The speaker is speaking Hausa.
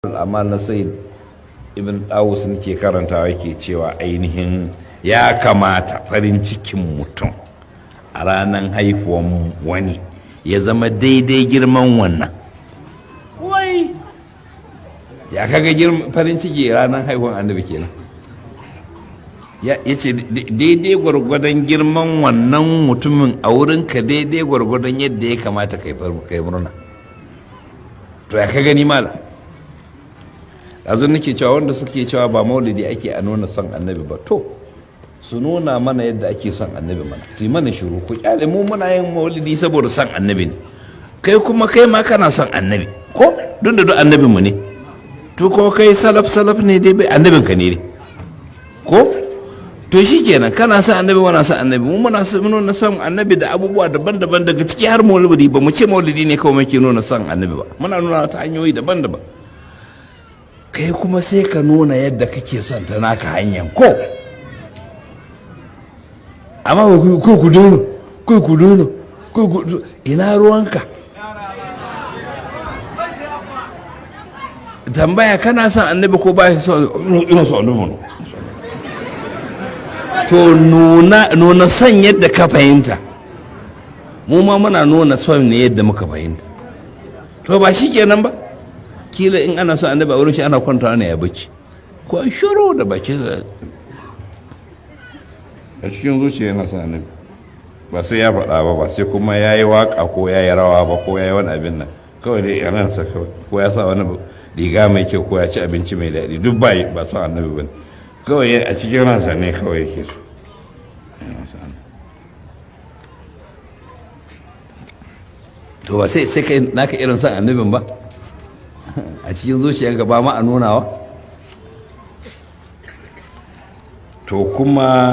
Amma na sai Ibn Dawus nake karantawa, yake cewa ainihin ya kamata farin cikin mutum a ranar haifuwan wani ya zama daidai girman wannan. Wai ya kaga farin ciki ranar haihuwan Annabi kenan? Ya ce daidai gwargwadon girman wannan mutumin a wurinka, daidai gwargwadon yadda ya kamata kai murna. To, ya ka gani, mala? Yanzu nake cewa wanda suke cewa ba maulidi ake a nuna son Annabi ba, to su nuna mana yadda ake son Annabi mana, su yi mana shiru. Ku kyale mu, muna yin maulidi saboda son Annabi ne. Kai kuma, kai ma kana son Annabi ko? Duk da duk annabinmu ne. To, ko kai salaf salaf ne dai, bai annabin ka ne dai ko? To shikenan, kana son Annabi, muna son Annabi. Mu muna nuna son Annabi da abubuwa daban-daban, daga ciki har maulidi. Ba mu ce maulidi ne kawai muke nuna son Annabi ba, muna nuna ta hanyoyi daban-daban. Kai kuma sai ka nuna yadda kake son ta naka hanyar ko. Amma ba ku ku daina, kai ku daina, kai ku ina ruwanka? Tambaya: kana son Annabi ko ba son? Ina son Annabi. To, nuna, nuna son yadda ka fahimta. Mu ma muna nuna son ne yadda muka fahimta. To, ba shi kenan ba? Kila in ana son Annabi a wurin shi, ana kwantawa ne ya bacci ko shiru da baki, a cikin zuciya yana son Annabi, ba sai ya faɗa ba, ba sai kuma ya yi waƙa ko ya yi rawa ba ko ya yi wani abin nan. Kawai dai ransa kawai, ko ya sa wani riga mai kyau, ko ya ci abinci mai daɗi, duk ba ba son Annabi ba. Kawai a cikin ransa ne kawai yake so. To, ba sai kai naka irin son Annabin ba a cikin zuciyarka, ba ma a nunawa. To kuma